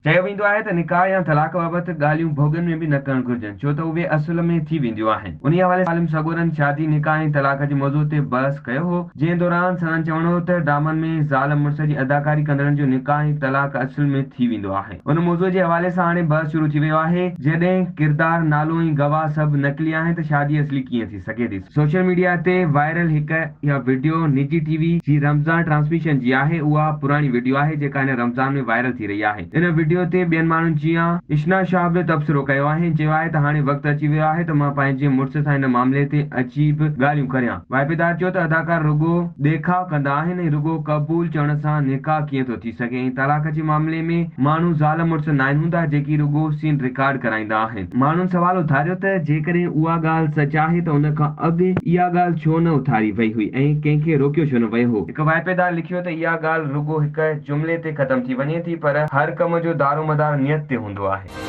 چيو ويندو آهي ته نڪاح يا طلاق بابت ڳالهيون ڀوڳن ۾ به نه ڪرڻ گهرجن، ڇو ته اهي اصل ۾ ٿي وينديون آهن. انهيء حوالي سان عالم سڳورن شادي، نڪاح ۽ طلاق جي موضوع تي بحث ڪيو هو، جنهن دوران سندن چوڻ هو ته ڊرامن ۾ زال مڙس جي اداڪاري ڪندڙن جو نڪاح ۽ طلاق اصل ۾ ٿي ويندو آهي. ان موضوع جي حوالي سان هاڻي بحث شروع ٿي ويو آهي. جڏهن ڪردار، نالو ۽ گواهه سڀ نقلي آهن ته شادي اصلي ڪيئن ٿي سگهي ٿي؟ سوشل ميڊيا تي وائرل هڪ اها وڊيو نجي ٽي وي جي رمضان ٽرانسميشن جي آهي، اها پراڻي وڊيو آهي جيڪا هن رمضان ۾ وائرل ٿي رهي آهي. ان وڊيو تي ٻين ماڻهن جيان اشنا شاهه به تبصرو ڪيو آهي ۽ چيو آهي ته هاڻي وقت اچي ويو آهي ته مان پنهنجي مڙس سان هن معاملي تي عجيب ڳالهيون ڪريان. واهپيدار چيو ته اداڪار رڳو ڏيکاء ڪندا آهن ۽ رڳو قبول چوڻ سان نڪاح ڪيئن ٿو ٿي سگهي ۽ طلاق جي معاملي ۾ ماڻهو زال مڙس ناهن هوندا جيڪي رڳو سين رڪارڊ ڪرائيندا آهن. ماڻهن سوال اٿاريو ته جيڪڏهن اها ڳالهه سچ آهي ته ان کان اڳ اها ڳالهه ڇو نه اٿاري وئي هئي ۽ ڪنهن کي روڪيو ڇو نه ويو هو؟ هڪ واهپيدار لکيو ته اها ڳالهه رڳو هڪ جملي تي ختم ٿي وڃي ٿي پر هر ڪم جو دارومدار نيت تي هوندو آهي.